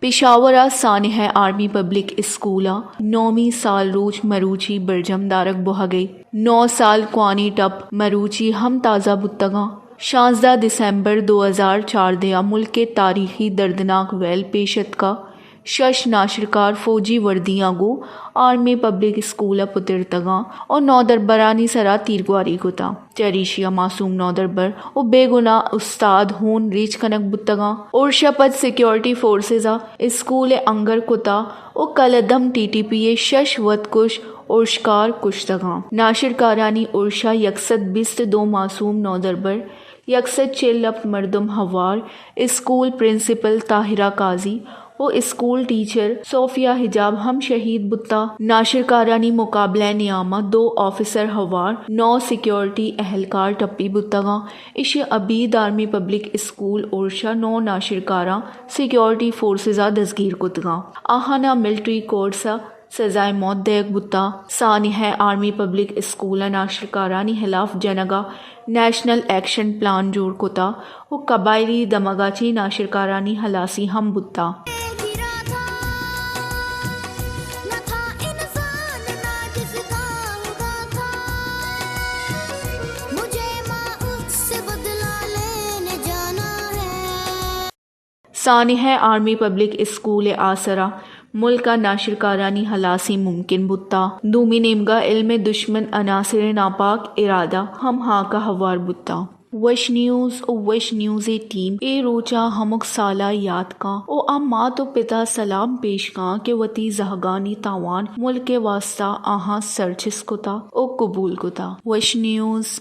پشاور ء سانحہ army public school ء نومی سال روچ مروچی برجم دارگ بوہگ ء نو سال کوانی ٹپ مروچی ہم تازہ بوتگاں۔ شانزدہ دسمبر دو ہزار چاردہ ء ملک ء تاریخی دردناک ویل پیش اتکا۔ شش ناشرکار فوجی وردیاں گوں آرمی پبلک اسکول ء پترتگاں و نودربرانی سرا تیرگواری کتا۔ چریشی ء معصوم نودربر و بے گناہ استاد ہون ریچ کنگ بوتگاں۔ ارش ء پد سیکیورٹی فورسز ء اسکول ء انگر کتا و کلدم ٹی ٹی پی ء شش وتکش ارشکار کشتگاں۔ ناشرکارانی ارش ء یک سد بیست دو معصوم نودربر، یک سد چل ہپت مردم ہوار، اسکول پرنسپل طاہرہ قاضی و اسکول ٹیچر صوفیہ حجاب ہم شہید بوتا۔ ناشرکارانی مقابلہ ء نیاما دو آفیسر ہوار، نو سیکیورٹی اہلکار ٹپی بوتگاں۔ ایشی ء ابید آرمی پبلک اسکول ارش ء نو ناشرکاراں سیکیورٹی فورسز ء دزگیر کتگاں۔ آہاناں ملٹری کورٹس ء سزائے موت دئیگ بوتاں۔ سانحہ آرمی پبلک اسکول ء ناشرکارانی ہلاف جنگ ء نیشنل ایکشن پلان جوڑ کتا و قبائلی دمگا چہ ناشرکارانی ہلاسی ہم بوتا۔ سانحہ آرمی پبلک اسکول ء آسرا ملک ء ناشرکارانی ہلاسی ممکن بوتا۔ دومی نیمگا علم ء دشمن عناصر ء ناپاک ارادہ ہم ہاک ء ہوار بوتا۔ وش نیوز و وش نیوز ء ٹیم اے روچ ء ہمک سال ء یات کاں و آ مات و پت ء سلام پیش کاں کہ وتی زہگانی تاوان ملک ء واستا آہاں سرچست کتا و قبول کتا۔ وش نیوز۔